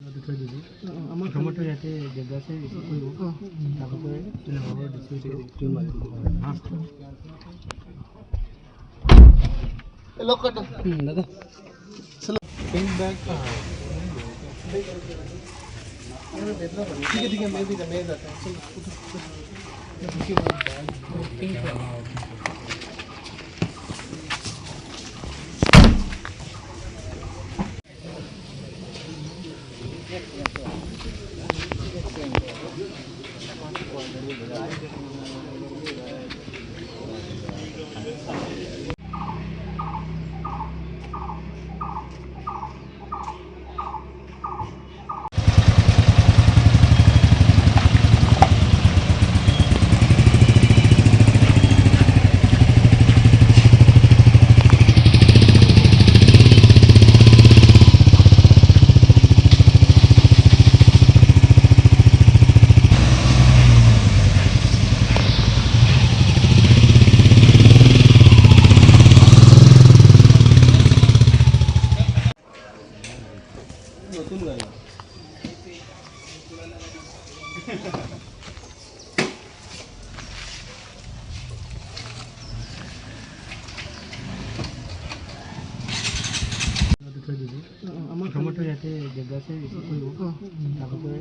থৈ দিছোঁ। প্ৰথমতে ইয়াতে দেৱদাসে ৰিচিভ কৰিব, তাৰপাছতে দাদা पिंक बैग कहाँ है? ठीक है ठीक है, मैं भी मैं जाता हूँ। चलो उठो उठो। पिंक। নতুন গাড়ী। থৈ দিছোঁ। প্ৰথমতে ইয়াতে দেৱদাসে ৰিচিভ কৰিব, তাৰপাছতে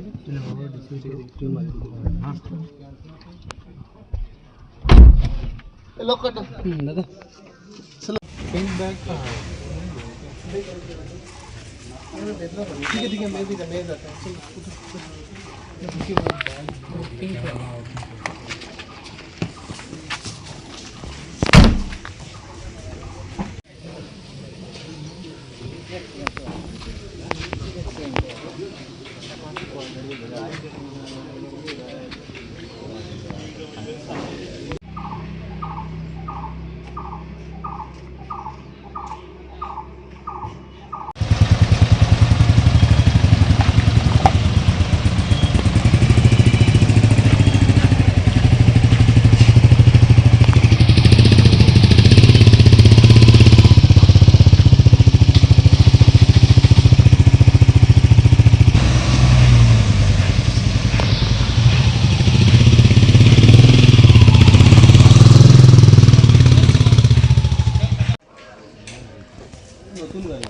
দাদা पिंक बैग कहाँ है? ठीक है ठीक है, मैं भी मैं जाता हूँ। चलो उठो उठो। पिंक। নতুন গাড়ী।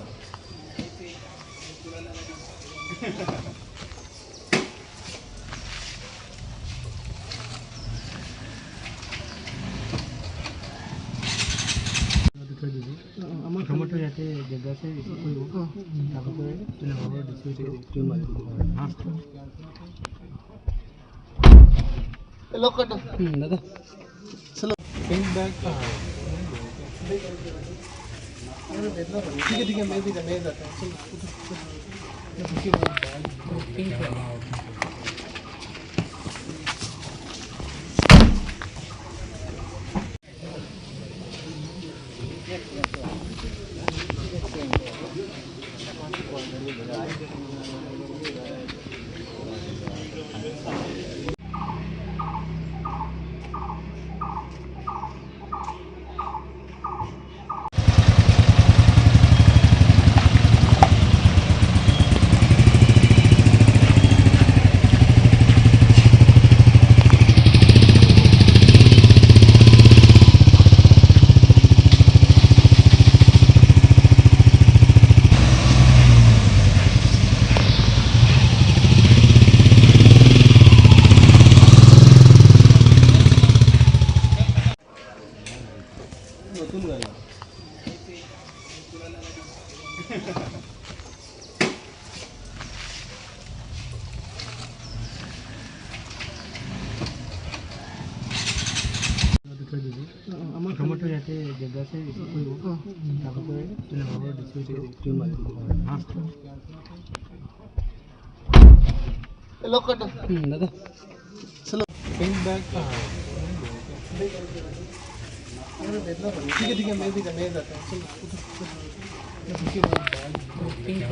থৈ দিছোঁ। প্ৰথমতে ইয়াতে দেৱদাসে ৰিচিভ কৰিব, তাৰপাছতে দাদা पिंक बैग कहाँ है? ठीक है ठीक है, मैं भी मैं जाता हूँ। चलो उठो उठो। पिंक। নতুন গাড়ী। থৈ দিছোঁ। প্ৰথমতে ইয়াতে দেৱদাসে ৰিচিভ কৰিব, তাৰপাছতে দাদা पिंक बैग कहाँ है? ठीक है ठीक है, मैं भी मैं जाता हूँ। चलो उठो उठो। पिंक।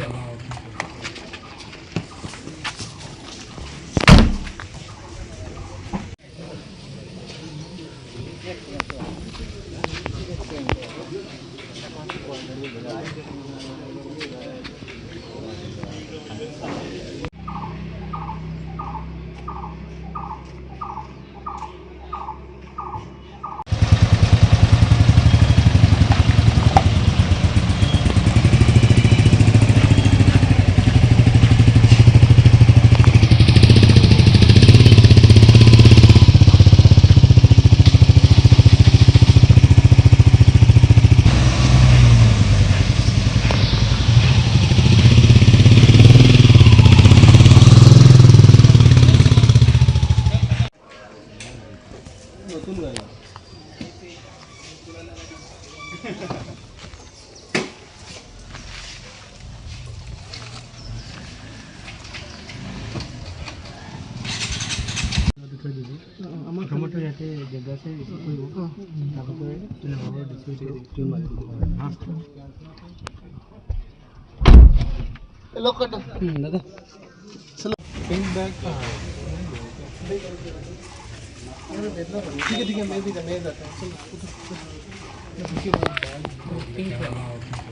প্ৰথমতে ইয়াতে জেগা আছে, ৰিচিভ কৰিব। তাৰপিছতে। लॉक कर दो। দাদা। चलो। पिंक बैग कहाँ? ठीक है, ठीक है, मैं भी मैं जाता हूँ। चलो, उठो, उठो। Pink bag.